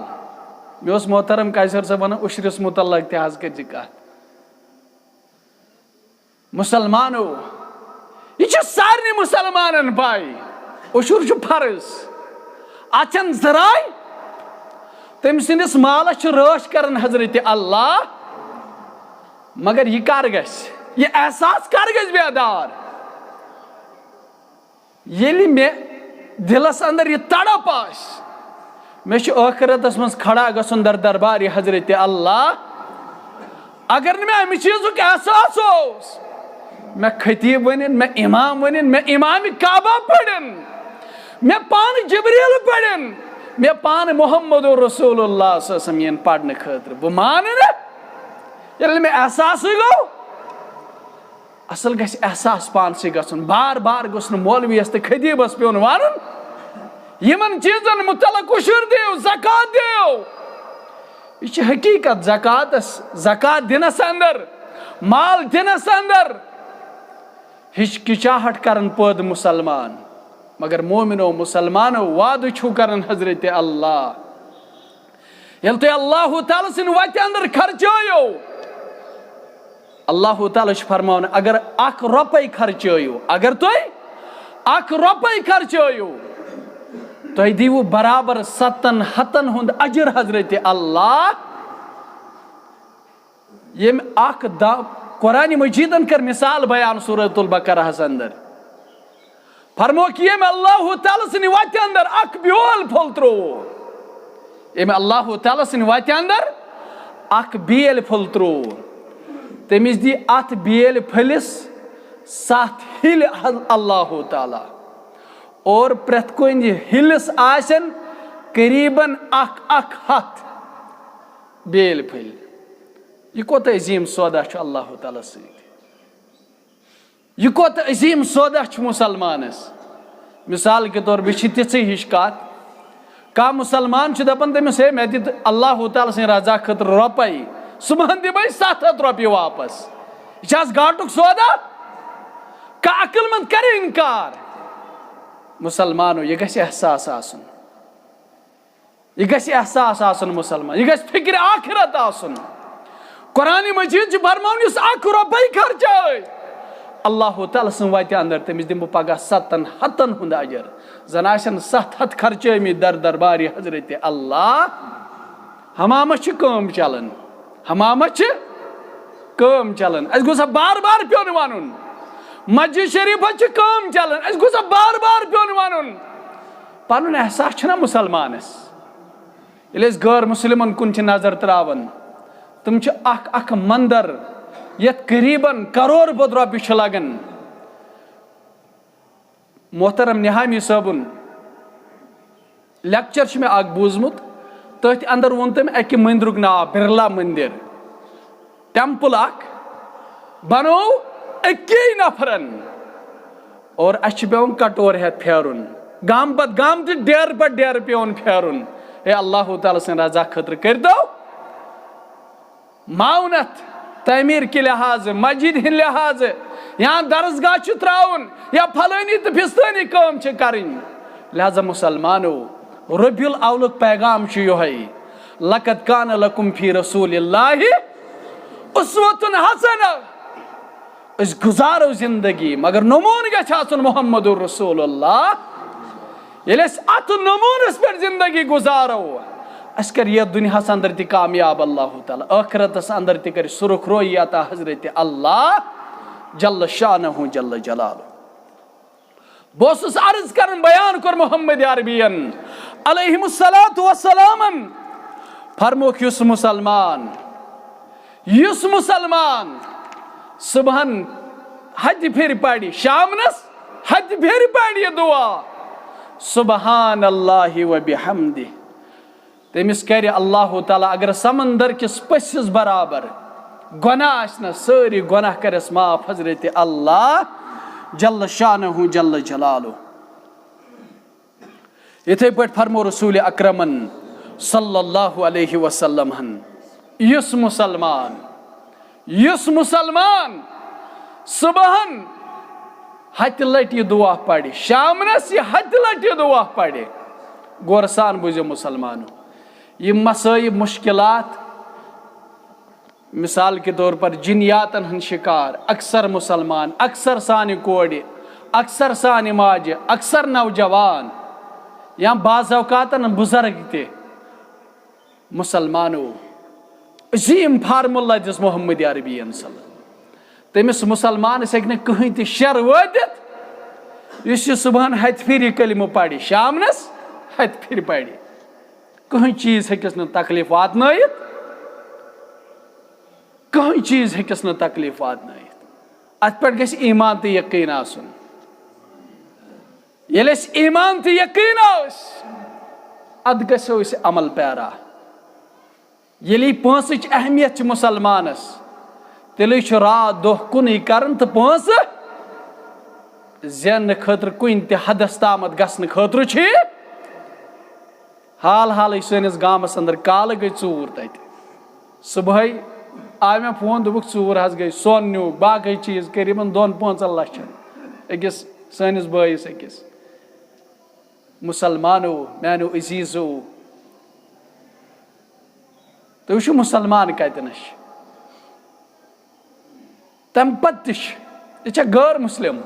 مےٚ اوس محترم قیصر صٲب وَنان عُشرِس مُتعلق تہِ حظ کٔرۍ زِ کَتھ۔ مُسلمانو، یہِ چھِ سارنٕے مُسلمانَن پَے، عُشُر چھُ فرض۔ اَتھ چھَنہٕ زٕ راے۔ تٔمۍ سٕنٛدِس مالَس چھِ رٲچھ کران حضرت اللہ۔ مگر یہِ کر گژھِ؟ یہِ احساس کر گژھِ بیدار؟ ییٚلہِ مےٚ دِلَس اندر یہِ تڑپ آسہِ، مےٚ چھُ ٲخرتَس منٛز کھڑا گژھُن در دربارِ حضرت اللہ۔ اگر نہٕ مےٚ اَمہِ چیٖزُک احساس اوس، مےٚ خطیٖب ؤنِن، مےٚ اِمام ؤنِن، مےٚ اِمام کعبہ پٔرِن، مےٚ پانہٕ جبریٖل پٔرِن، مےٚ پانہٕ محمد رسول اللہ صلی اللہ علیہ وسلم یِن پرنہٕ خٲطرٕ، بہٕ مانہٕ نہٕ۔ ییٚلہِ مےٚ احساسٕے گوٚو، اصل گژھِ احساس پانسٕے گژھُن۔ بار بار گوٚژھ نہٕ مولویَس تہٕ خطیٖبَس پیوٚن وَنُن، "یِمَن چیٖزَن مُتعلق عُشُر دِیِو، زکوٰۃ دِیِو۔" یہِ چھِ حقیٖقت، زکوٰۃَس، زکوٰۃ دِنَس اندر، مال دِنَس اندر ہچکچاہٹ کرن پٲدٕ مُسلمان۔ مگر مومنو، مُسلمانو، وعدٕ چھُو کران حضرت اللہ، ییٚلہِ تُہۍ اللہ تعالیٰ سٕنٛدِ وَتہِ اندر خرچٲیِو، اللہ تعالیٰ چھُ فرماوان، اگر اکھ رۄپے خرچٲیِو، اگر تُہۍ اکھ رۄپے خرچٲیِو، تُہۍ دِیِو برابر ستن ہتن ہُنٛد اجر حضرت اللہ۔ ییٚمۍ اکھ دا-، قرآن مجیدن کٔر مثال بیان سورۃ البقرہس اندر۔ فرمووُکھ، ییٚمۍ اللہ تعالیٰ سٕنٛدِ وتہِ اندر اکھ بیول پھوٚل تروو، ییٚمۍ اللہ تعالیٰ سٕنٛدِ وتہِ اندر اکھ بیل پھوٚل تروو، تٔمِس دی اتھ بیل پھٔلِس ستھ ہِلۍ ال-، اللہ تعالیٰ، اور پرٛٮ۪تھ کُنہِ ہِلِس آسن قریباً اکھ اکھ ہتھ بیل پھٔلۍ۔ یہِ کوٗتاہ عظیٖم سودا چھُ اللہ تعالیٰ سۭتۍ۔ یہِ کوٗتاہ عظیٖم سودا چھُ مُسلمانَس۔ مثال کے طور، بیٚیہِ چھِ تِژھٕے ہِش کَتھ، کانٛہہ مُسلمان چھُ دَپان تٔمِس، "ہے، مےٚ دِ تہٕ اللہ تعالیٰ سٕنٛدِ رضا خٲطرٕ رۄپَے، صُبحَن دِمَے ستھ ہَتھ رۄپیہِ واپَس۔" یہِ چھِ آز گاٹُک سودا؟ کانٛہہ عقل مند کَرِ اِنکار؟ مُسلمانو، یہِ گژھِ احساس آسُن۔ یہِ گژھِ احساس آسُن مُسلمان، یہِ گژھِ فِکرِ آخرت آسُن۔ قرآن مجیٖد چھُ فرماوان، یُس اکھ رۄپَے خرچٲے اللہ تعالیٰ سٕنٛز وَتہِ اندر، تٔمِس دِمہٕ بہٕ پگاہ ستن ہتن ہُنٛد اجر۔ زن آسن ستھ ہتھ خرچٲمٕتۍ در دربارِ حضرت اللہ۔ ہمامس چھِ کٲم چلان، ہمامس چھِ کٲم چلان۔ اَسہِ گوٚژھ سا بار بار پیوٚن وَنُن؟ مسجد شریفس چھِ کٲم چلان، اَسہِ گوٚژھ سا بار بار پیوٚن وَنُن؟ پنُن احساس چھُنہ مُسلمانس؟ ییٚلہِ أسۍ غٲر مُسلِمن کُن چھِ نظر تراوان، تِم چھِ اکھ اکھ مندر، یتھ قریباً کرور بوٚد رۄپیہِ چھِ لگان۔ محترم نہامی صٲبُن لیکچر چھُ مےٚ اکھ بوٗزمُت، تٔتھۍ اندر ووٚن تٔمۍ اکہِ مندرُک ناو، برلا مندر۔ ٹیمپل اکھ بنوو أکی نفرن، اور اسہِ چھُ پیوان کٹور ہٮ۪تھ پھیرُن، گام پتہٕ گام تہٕ ڈیرٕ پتہٕ ڈیرٕ پیوان پھیرُن۔ ہے، اللہ تعالیٰ سٕنٛدِ رضا خٲطرٕ کٔرۍتو معاونت، تعمیٖر کہِ لحاظہٕ، مسجد ہٕنٛدِ لحاظہٕ، یا درسگاہ چھُ ترٛاوُن، یا پھلٲنی تہٕ فِستٲنی کٲم چھِ کرٕنۍ۔ لہذا مُسلمانو، ربیع الاولُک پیغام چھُ یِہوٚے، "لقد کان لکم فی رسول اللہ اسوۃ حسنہ"۔ أسۍ گُزارو زندگی، مگر نموٗنہٕ گژھِ آسُن محمد رسول اللہ۔ ییٚلہِ أسۍ اَتھ نموٗنَس پٮ۪ٹھ زندگی گُزارو، اَسہِ کَرِ یَتھ دُنیاہَس اندر تہِ کامیاب اللہ تعالیٰ، ٲخرتَس اندر تہِ کَرِ سُرخ رویی عطا حضرت اللہ جل شانہ جل جلالہ۔ بہٕ اوسُس عرض کران، بیان کوٚر محمد عربین علیہ الصلوۃ والسلامن، فرموکھ، یُس مسلمان، یُس مسلمان صبحن ہتہِ پھِرِ پرِ، شامنس ہتہِ پھِرِ پرِ یہِ دعا، سبحان اللہ و بحمدہ، تٔمِس کرِ اللہ تعالیٰ، اگر سمندر کِس پٔسِس برابر گۄناہ آسہِ نا، سٲری گۄناہ کرٮ۪س معاف حضرت اللہ جل شانہ جل جلالہ۔ یِتھے پٲٹھۍ فرمو رسول اکرمن صلی اللہ علیہ وسلم ہن، یُس مسلمان، یُس مسلمان صبحن ہتہِ لٹہِ یہِ دعا پرِ، شامنس یہِ ہتہِ لٹہِ یہِ دعا پرِ، غورٕ سان بوٗزِو مسلمانو، یِم مسٲیب، مشکلات، مثال کے طور پر جنیاتن ہُنٛد شکار اکثر مسلمان، اکثر سانہِ کورِ، اکثر سانہِ ماجہِ، اکثر نوجوان یا بعض اوقاتن بزرگ تہِ۔ مسلمانو، عظیٖم فارمولہ دِژ محمد عربی صلی اللہ علیہ وسلم۔ تٔمِس مسلمانس ہیٚکہِ نہٕ کٕہٕنۍ تہِ شر وٲتِتھ، یُس یہِ صبحن ہتہِ پھِرِ یہِ کلمہٕ پرِ، شامنس ہتہِ پھِرِ پرِ، کٕہٕنۍ چیٖز ہیٚکِس نہٕ تکلیف واتنٲیِتھ، کٕہٕنۍ چیٖز ہیٚکِس نہٕ تکلیف واتنٲیِتھ۔ اتھ پٮ۪ٹھ گژھِ ایمان تہٕ یقین آسُن۔ ییٚلہِ اَسہِ ایمان تہٕ یقین آسہِ، ادٕ گژھو أسۍ عمل پیرا۔ ییٚلہِ پونٛسٕچ اہمیت چھِ مسلمانس، تیٚلہِ چھُ راتھ دۄہ کُنُے کران تہٕ پونٛسہٕ زیننہٕ خٲطرٕ کُنہِ تہِ حدس تامتھ گژھنہٕ خٲطرٕ چھِ۔ حال حالٕے سٲنِس گامس اندر کالہٕ گٔے ژوٗر تتہِ۔ صبحٲے آو مےٚ فون، دوٚپُکھ، ژوٗر حظ گٔے، سۄن نیوٗکھ، باقٕے چیٖز کٔرۍ یِمن دۄن پانٛژن لچھن أکِس سٲنِس بٲیِس أکِس۔ مسلمانو، میانیو عزیزو، تُہۍ وٕچھِو مسلمان کتٮ۪نس چھِ۔ تمہِ پتہٕ تہِ چھِ، یہِ چھا غٲر مسلم؟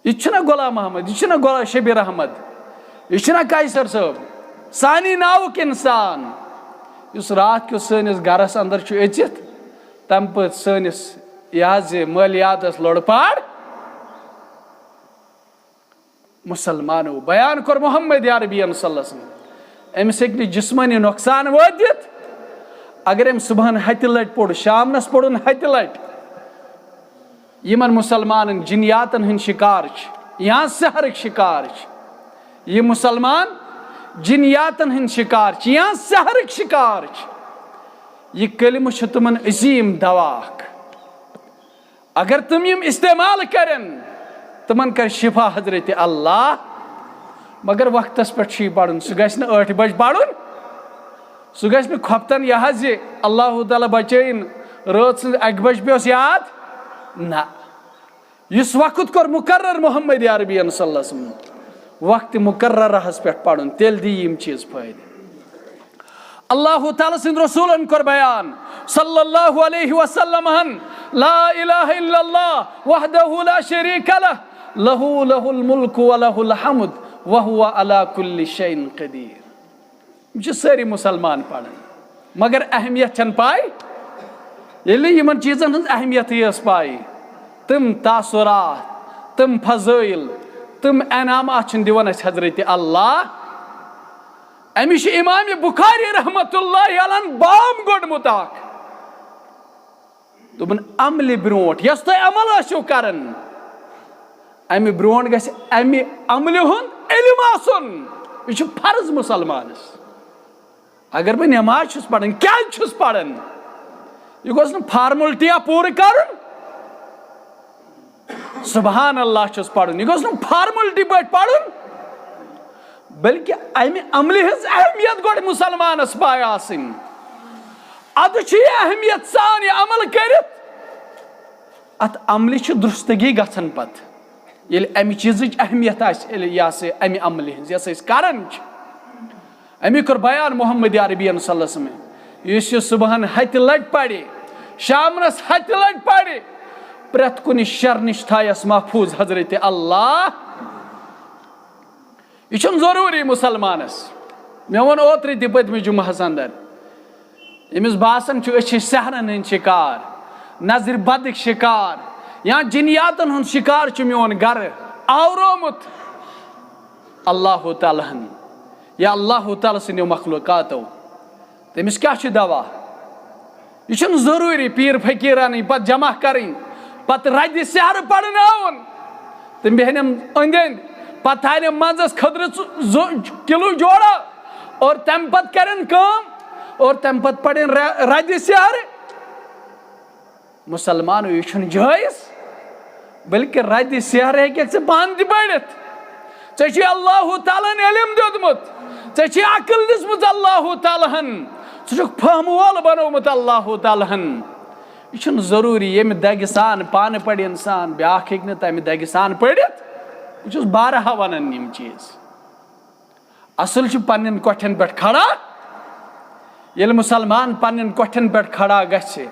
یہِ چھُنہ غلام احمد، یہِ چھُنہ غلام شبیر احمد، یہِ چھُنہ قیصر صٲب، سانی ناوُک انسان، یُس راتھ کیُتھ سٲنِس گرس اندر چھُ أژِتھ، تمہِ پتہٕ سٲنِس یہِ حظ یہِ مٲلیاتس لوٚڑ پاڑ۔ مسلمانو، بیان کوٚر محمد عربین صلی اللہ علیہ وسلم، أمِس ہیٚکہِ نہٕ جسمٲنی نۄقصان وٲتِتھ۔ اگر أمۍ صبحن ہتہِ لٹہِ پوٚر، شامنس پوٚرُن ہتہِ لٹہِ، یِمن مسلمانن جنیاتن ہٕنٛدۍ شکار چھِ یا سحرٕکۍ شکار چھِ، یہِ مسلمان جنیاتن ہٕنٛدۍ شکار چھِ یا سحرٕکۍ شکار چھِ، یہِ کلمہٕ چھُ تِمن عظیٖم دوا اکھ۔ اگر تِم یِم استعمال کرن، تِمن کرِ شفا حضرت اللہ۔ مگر وقتس پٮ۪ٹھ چھُ یہِ پرُن، سُہ گژھِ نہٕ ٲٹھِ بجہِ پرُن، سُہ گژھِ نہٕ کھۄفتن یہِ حظ یہِ اللہ تعالیٰ بچٲیِن رٲژ سٕنٛزِ اکہِ بجہِ پیوس یاد۔ نہ، یُس وقت کوٚر مقرر محمد عربین صلی اللہ علیہ وسلم، وقت مقررہس پٮ۪ٹھ پرُن، تیٚلہِ دِیہِ یِم چیٖز فٲیدٕ۔ اللہ تعالیٰ سٕنٛدِ رسولن کوٚر بیان صلی اللہ علیہ وسلم ہن، لا الہ الا اللہ وحدہ لا شریک لہ، لہ لہ الملک و لہ الحمد وہو علی کل شیء قدیر۔ یِم چھِ سٲری مسلمان پران، مگر اہمیت چھنہٕ پاے۔ ییٚلہِ نہٕ یِمن چیٖزن ہٕنٛز اہمیتٕے ٲس پاے، تِم تاثرات، تِم فضٲیل، تِم انعامات چھِنہٕ دِوان اَسہِ حضرت اللہ۔ أمِس چھُ امام بخاری رحمتہ اللہ علیہ بام گوٚڑمُت اکھ۔ دوٚپُن، عملہِ برونٛٹھ یۄس تُہۍ عمل ٲسِو کران، امہِ برونٛٹھ گژھِ امہِ عملہِ ہُنٛد علم آسُن۔ یہِ چھُ فرض مسلمانس۔ اگر بہٕ نماز چھُس پران، کیازِ چھُس پران؟ یہِ گوٚژھ نہٕ فارملٹیا پوٗرٕ کرُن۔ سبحان اللہ چھُس پرُن، یہِ گوٚژھ نہٕ فارملٹی پٲٹھۍ پرُن، بلکہِ امہِ عملہِ ہٕنٛز اہمیت گۄڈٕ مسلمانس پاے آسٕنۍ۔ ادٕ چھُ یہِ اہمیت سان یہِ عمل کٔرِتھ، اتھ عملہِ چھِ درستگی گژھان پتہٕ۔ ییٚلہِ امہِ چیٖزٕچ اہمیت آسہِ، ییٚلہِ یہِ ہسا امہِ عملہِ ہٕنٛز، یۄس أسۍ کران چھِ، امی کوٚر بیان محمد عربین صلی اللہ علیہ وسلم، یُس یہِ صبحن ہتہِ لٹہِ پرِ، شامنس ہتہِ لٹہِ پرِ، پرٛٮ۪تھ کُنہِ شر نِش تھایس محفوظ حضرت اللہ۔ یہِ چھُنہٕ ضروٗری مُسلمانس۔ مےٚ ووٚن اوترٕ تہِ پٔتمہِ جمعہس اندر، ییٚمِس باسان چھُ أسۍ چھِ سحرن ہٕنٛدۍ شکار، نظرِ بدٕکۍ شکار، یا جِنیاتن ہُنٛد شکار چھُ میون گرٕ آورومُت اللہ تعالیٰ ہن یا اللہ تعالیٰ سٕنٛدیو مخلوقاتو، تٔمِس کیٛاہ چھُ دوا؟ یہِ چھُنہٕ ضروٗری پیٖر فقیٖرانٕے پتہٕ جمع کرٕنۍ، پتہٕ ردِ سحر پرناوُن۔ تِم بیٚہنٮ۪م أنٛدۍ أنٛدۍ، پتہٕ تھاونٮ۪م منٛزس کھٔدرٕ ژٕ-، زٕ کِلوٗ جوڑا، اور تمہِ پتہٕ کرن کٲم، اور تمہِ پتہٕ پرن ر-، ردِ سحر۔ مُسلمانو، یہِ چھُنہٕ جٲیِز، بلکہِ ردِ سحر ہیٚککھ ژٕ پانہٕ تہِ پٔرِتھ۔ ژےٚ چھُے اللہ تعالیٰ ہن علم دیُتمُت، ژےٚ چھے عقل دِژمٕژ اللہ تعالیٰ ہن، ژٕ چھُکھ فہمہٕ وول بنوومُت اللہ تعالیٰ ہن۔ یہِ چھُنہٕ ضروٗری ییٚمہِ دگہِ سان پانہٕ پرِ انسان، بیٛاکھ ہیٚکہِ نہٕ تمہِ دگہِ سان پٔرِتھ۔ بہٕ چھُس بارہا ونان یِم چیٖز۔ اصل چھُ پننٮ۪ن کۄٹھٮ۪ن پٮ۪ٹھ کھڑا۔ ییٚلہِ مُسلمان پننٮ۪ن کۄٹھٮ۪ن پٮ۪ٹھ کھڑا گژھِ،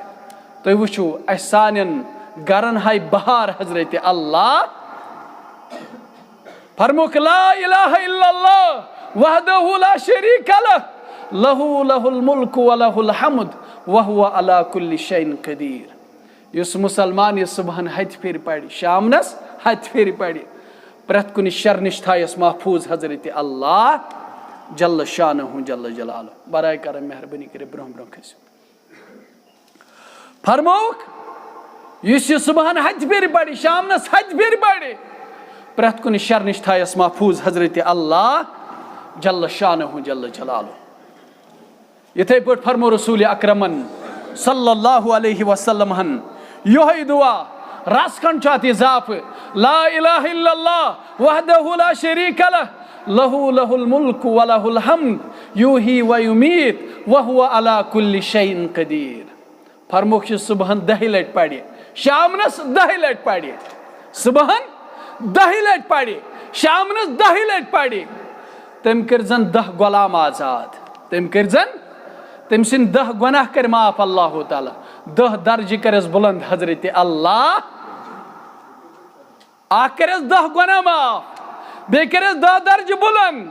تُہۍ وٕچھِو، اسہِ سانٮ۪ن گرن ہاوِ بہار حضرت اللہ۔ فرمووُکھ، لا الہ الا اللہ وحدہ لا شریک لہ، لہ لہ الملک و لہ الحمد وہو علی کل شیء قدیر۔ یُس مُسلمان یہِ صبحن ہتہِ پھِرِ پرِ، شامنس ہتہِ پھِرِ پرِ، پرٛٮ۪تھ کُنہِ شر نِش تھایس محفوظ حضرت اللہ جل شانہ جل جلالہ۔ برائے کرم، مہربٲنی کٔرِتھ برونٛہہ برونٛہہ کھٔسِو۔ فرمووُکھ، یُس یہِ صبحن ہتہِ پھِرِ پرِ، شامنس ہتہِ پھِرِ پرِ، پرٛٮ۪تھ کُنہِ شر نِش تھایس محفوظ حضرت اللہ جل شانہ جل جلالہ۔ یِتھے پٲٹھۍ فرمو رسول اکرمن صلی اللہ علیہ وسلم ہن یہے دعا، رس کھنڈ چھُ اتھ اضافہٕ، لا الہ الا اللہ وحدہ لا شریک لہ، لہ لہ الملک و لہ الحمد یحیی و یمیت وہو علی کل شیء قدیر۔ فرمووُکھ، یہِ صبحن دہہِ لٹہِ پرِ، شامنس دہہِ لٹہِ پرِ، صبحن دہہِ لٹہِ پرِ، شامنس دہہِ لٹہِ پرِ، تٔمۍ کٔرۍ زن دہ غلام آزاد۔ تٔمۍ کٔرۍ زن، تٔمۍ سٕنٛدۍ دہ گۄناہ کٔرۍ معاف اللہ تعالیٰ۔ دہ درجہِ کٔرِس بلند حضرت اللہ۔ اکھ کٔرِس دہ گۄناہ معاف، بیٚیہِ کٔرِس دہ درجہِ بلند،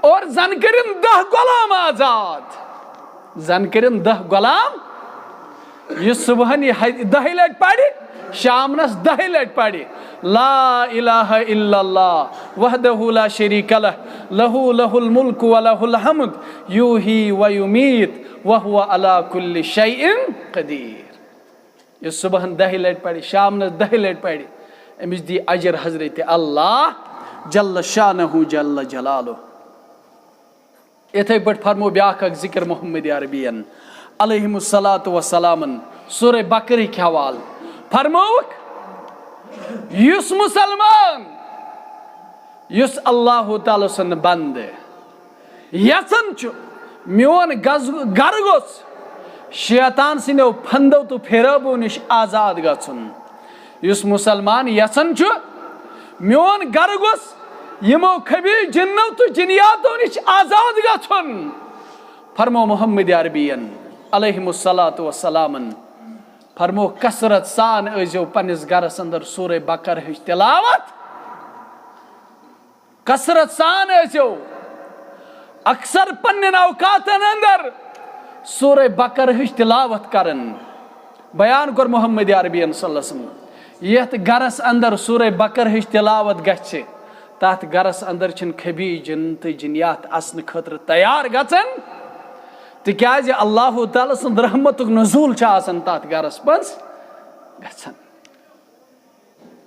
اور زن کٔرِن دہ غلام آزاد۔ زن کٔرِن دہ غلام۔ یہِ صبحن یہِ ہتہِ، دہہِ لٹہِ پرِ، شامنس دہہِ لٹہِ پرِ، لا الہ الا اللہ وحدہ لا شریک لہ، لہ لہ الملک و لہ الحمد یحیی و یمیت وہو علی کل شیء قدیر۔ یُس صبحن دہہِ لٹہِ پرِ، شامنس دہہِ لٹہِ پرِ، أمِس دی اجر حضرت اللہ جل شانہ جل جلالہ۔ یِتھے پٲٹھۍ فرمو بیٛاکھ اکھ ذکر محمد عربین علیہ الصلوۃ والسلامن سورہ بقرہٕکۍ حوالہٕ۔ فرمووُکھ، یُس مُسلمان، یُس اللہ تعالیٰ سُنٛد بندٕ یژھان چھُ میون گز-، گرٕ گوٚژھ شیطان سٕنٛدیو پھندو تہٕ پھیرٲبو نِش آزاد گژھُن۔ یُس مُسلمان یژھان چھُ میون گرٕ گوٚژھ یِمو خبیث جِنو تہٕ جِنیاتو نِش آزاد گژھُن، فرمو محمد عربین علیہ الصلوۃ والسلامن، فرمو، کثرت سان ٲسۍزیو پننِس گرس اندر سورہ بقرہٕچ تلاوت۔ کثرت سان ٲسِو اکثر پننٮ۪ن اوقاتن اندر سورہ بقرہٕچ تلاوت کران۔ بیان کوٚر محمد عربین صلی اللہ علیہ وسلم، یتھ گرس اندر سورہ بقرہٕچ تلاوت گژھِ، تتھ گرس اندر چھِنہٕ خبیث جِن تہٕ جِنیات اژنہٕ خٲطرٕ تیار گژھان، تِکیازِ اللہ تعالیٰ سُنٛد رحمتُک نزول چھُ آسان تتھ گرس منٛز گژھان۔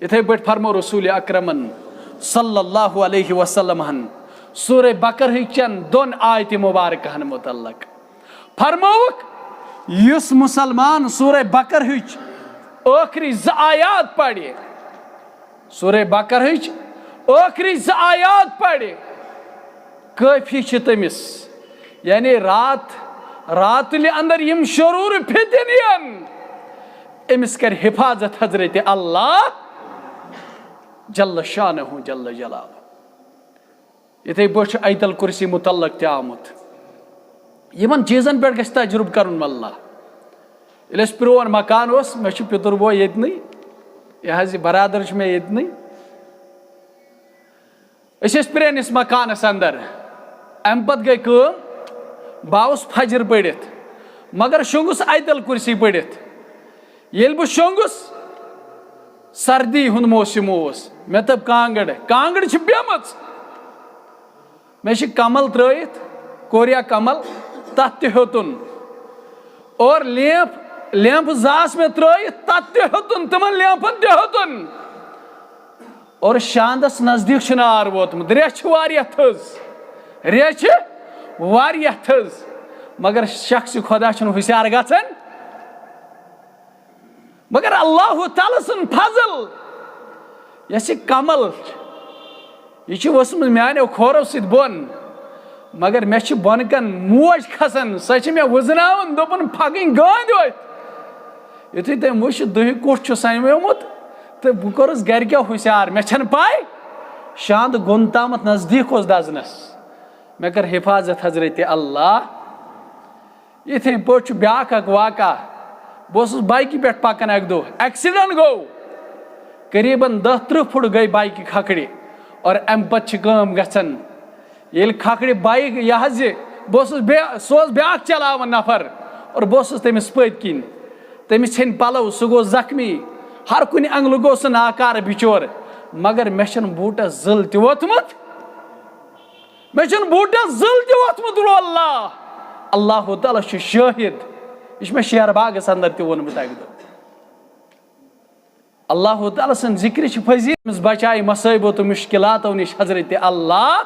یِتھے پٲٹھۍ فرمو رسول اکرمن صلی اللہ علیہ وسلم ہن سورہ بقرہ چن دۄن آیتِ مبارکہن متعلق۔ فرمووُکھ، یُس مسلمان سورہ بقرہٕچ ٲخری زٕ آیات پرِ، سورہ بقرہٕچ ٲخری زٕ آیات پرِ، کٲفی چھِ تٔمِس۔ یعنی رات، راتلہِ اندر یِم شرور فتن یِن، أمِس کرِ حفاظت حضرت اللہ جل شانہ جل جلالہ۔ یِتھے پٲٹھۍ چھُ آیت الکرسی متعلق تہِ آمُت۔ یِمن چیٖزن پٮ۪ٹھ گژھِ تجربہٕ کرُن، واللہ۔ ییٚلہِ اَسہِ پرٛون مکان اوس، مےٚ چھُ پِتُر بوے ییٚتنٕے، یہِ حظ یہِ برادر چھُ مےٚ ییٚتنٕے۔ أسۍ ٲسۍ پرٛٲنِس مکانَس اندر، اَمہِ پتہٕ گٔے کٲم، بہٕ آوُس فجر پٔرِتھ، مگر شۄنٛگُس آیتل کُرسی پٔرِتھ۔ ییٚلہِ بہٕ شۄنٛگُس، سردی ہُنٛد موسم اوس، مےٚ تٔپ کانٛگٕر، کانٛگٕر چھِ بیٚہمٕژ۔ مےٚ چھِ کمل ترٲیِتھ، کوریا کمل، تتھ تہِ ہیوٚتُن۔ اور لیمپ، لیمپ زٕ آسہٕ مےٚ ترٲیِتھ، تتھ تہِ ہیوٚتُن، تِمن لیمپن تہِ ہیوٚتُن۔ اور شاندس نزدیٖک چھُ نار ووتمُت، ریٚہہ چھِ واریاہ تھٔز، ریٚہہ چھِ واریاہ تھٔز، مگر شخص خدا چھُنہٕ ہُشیار گژھان۔ مگر اللہ تعالیٰ سُنٛد فضل، یۄس یہِ کمل، یہِ چھِ ؤژھمٕژ میانیو کھورو سۭتۍ بۄن، مگر مےٚ چھِ بۄنہٕ کَن موج کھسان، سۄ چھِ مےٚ وٕزناوان، دوٚپُن، "پھکٕنۍ گٲنٛدۍ وٲتۍ۔" یُتھُے تٔمۍ وٕچھ، دُہہِ کُٹھ چھُ سمیومُت، تہٕ بہٕ کوٚرُس گرِکیو ہُشیار، مےٚ چھَنہٕ پَے، شاندٕ گوٚن تامَتھ نزدیٖک اوس دَزنَس۔ مےٚ کٔر حفاظت حضرت اللہ۔ یِتھے پٲٹھۍ چھُ بیٛاکھ اکھ واقعہ۔ بہٕ اوسُس بایکہِ پٮ۪ٹھ پکان اکہِ دۄہ، ایکسیڈنٹ گوٚو۔ قریباً دَہ تٕرٛہ فُٹ گٔے بایکہِ کھکھرِ۔ اور اَمہِ پتہٕ چھِ کٲم گژھان۔ ییٚلہِ کھکھرِ بایک، یہِ حظ یہِ، بہٕ اوسُس بیٚیہِ، سُہ اوس بیٛاکھ چلاوان نفر اور بہٕ اوسُس تٔمِس پٔتۍ کِنۍ۔ تٔمِس ژھیٚنۍ پلو، سُہ گوٚو زخمی۔ ہر کُنہِ انگلہٕ گوٚو سُہ ناکارٕ بِچور۔ مگر مےٚ چھَنہٕ بوٗٹس زٕل تہِ ووٚتھمُت۔ مےٚ چھُنہٕ بوٗٹس زٕل تہِ ووٚتھمُت، واللہ۔ اللہ تعالیٰ چھُ شٲہِد۔ یہِ چھُ مےٚ شیر باغس اندر تہِ ووٚنمُت اکہِ دۄہ۔ اللہ تعالیٰ سٕنٛدِ ذِکرِ چھِ فضیلت، أمِس بچایہِ مصٲیبو تہٕ مُشکلاتو نِش حضرت اللہ۔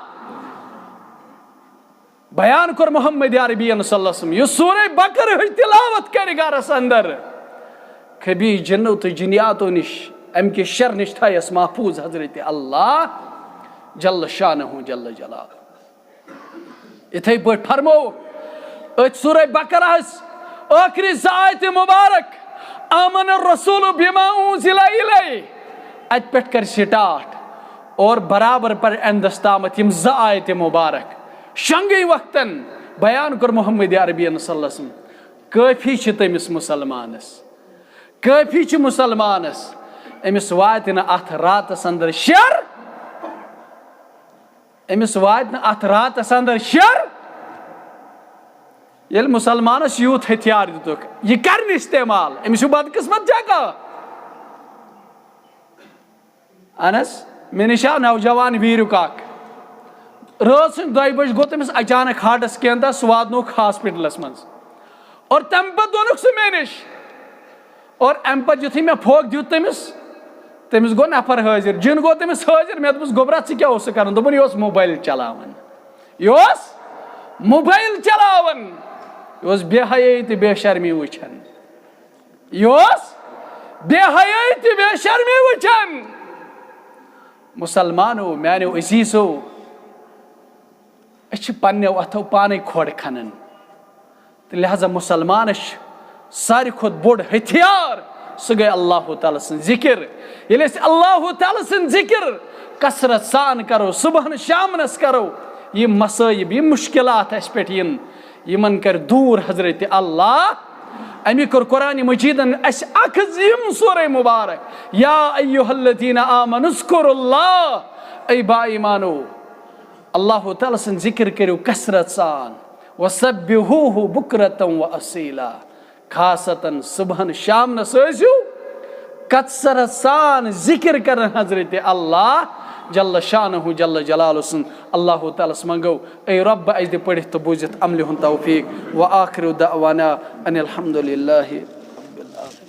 بیان کوٚر محمد عربین صلی اللہ علیہ وسلم، یُس سورہ بقرہ ہٕچ تلاوت کرِ گرس اندر، خبیث جنو تہٕ جنیاتو نِش، امہِ کہِ شر نِش تھایس محفوظ حضرت اللہ جل شانہ جل جلالہ۔ یِتھے پٲٹھۍ فرموو أتھۍ سورہ بقرہس ٲخری زٕ آیتہِ مبارک، "آمن الرسول بما انزل الیہ"، اتہِ پٮ۪ٹھ کرِ سٹارٹ اور برابر پر اینڈس تامتھ یِم زٕ آیتہِ مبارک شنگٕے وقتن بیان کوٚر محمد عربین صلی اللہ علیہ وسلم۔ کٲفی چھِ تٔمِس مسلمانس، کٲفی چھِ مسلمانس، أمِس واتہِ نہٕ اتھ راتس اندر شر، أمِس واتہِ نہٕ اتھ راتس اندر شر۔ ییٚلہِ مسلمانس یوٗت ہتھیار دِتُکھ، یہِ کرِ نہٕ استعمال، أمِس چھُ بدقسمت جگہ۔ اہن حظ، مےٚ نِش آو نوجوان ویٖریُک اکھ۔ رٲژ سٕنٛدِ دۄیہِ بجہِ گوٚو تٔمِس اچانک ہارٹس کینٛہہ تہٕ سُہ واتنووُکھ ہاسپٹلس منٛز۔ اور تمہِ پتہٕ ووٚنُکھ سُہ مےٚ نِش۔ اور امہِ پتہٕ یُتھُے مےٚ پھوٚکھ دیُت تٔمِس، تٔمِس گوٚو نفر حٲضِر، جِن گوٚو تٔمِس حٲضِر۔ مےٚ دوٚپُس، "گوٚبرا، ژٕ کیٛاہ اوسُکھ کران؟" دوٚپُن، "یہِ اوس موبایل چلاوان، یہِ اوس موبایل چلاوان، یہِ اوس بے حیٲیی تہٕ بے شرمی وٕچھان۔" یہِ اوس بے حیٲیی تہٕ بے شرمی وٕچھان۔ مسلمانو، میانیو عزیزو، أسۍ چھِ پننیو اتھو پانے کھۄڑ کھنان۔ تہٕ لہذا مسلمانس چھُ ساروی کھۄتہٕ بوٚڑ ہتھیار، سُہ گٔے اللہ تعالیٰ سٕنٛز ذکر۔ ییٚلہِ أسۍ اللہ تعالیٰ سٕنٛز ذکر کثرت سان کرو، صبحن شامنس کرو، یِم مصٲیب، یِم مشکلات اسہِ پٮ۪ٹھ یِن، یِمن کرِ دوٗر حضرت اللہ۔ امی کوٚر قرآن مجیدن اسہِ اکھ زِم سورہ مبارک، یا ایھا الذین آمنوا اذکروا اللہ، اے با ایمانو، اللہ تعالیٰ سٕنٛز ذکر کٔرِو کثرت سان، وسبحوہ بکرۃ و اصیلا، خاصتاً صبحن شامنس ٲسِو کثرت سان ذکر کران حضرت اللہ جل شانہ جل جلالہ سُنٛد۔ اللہ تعالیٰ ہس منٛگو، اے رب، اسہِ دِ پٔرِتھ تہٕ بوٗزِتھ عملہِ ہُنٛد توفیق۔ و آخر دعوانا ان الحمد للہ رب العالمین۔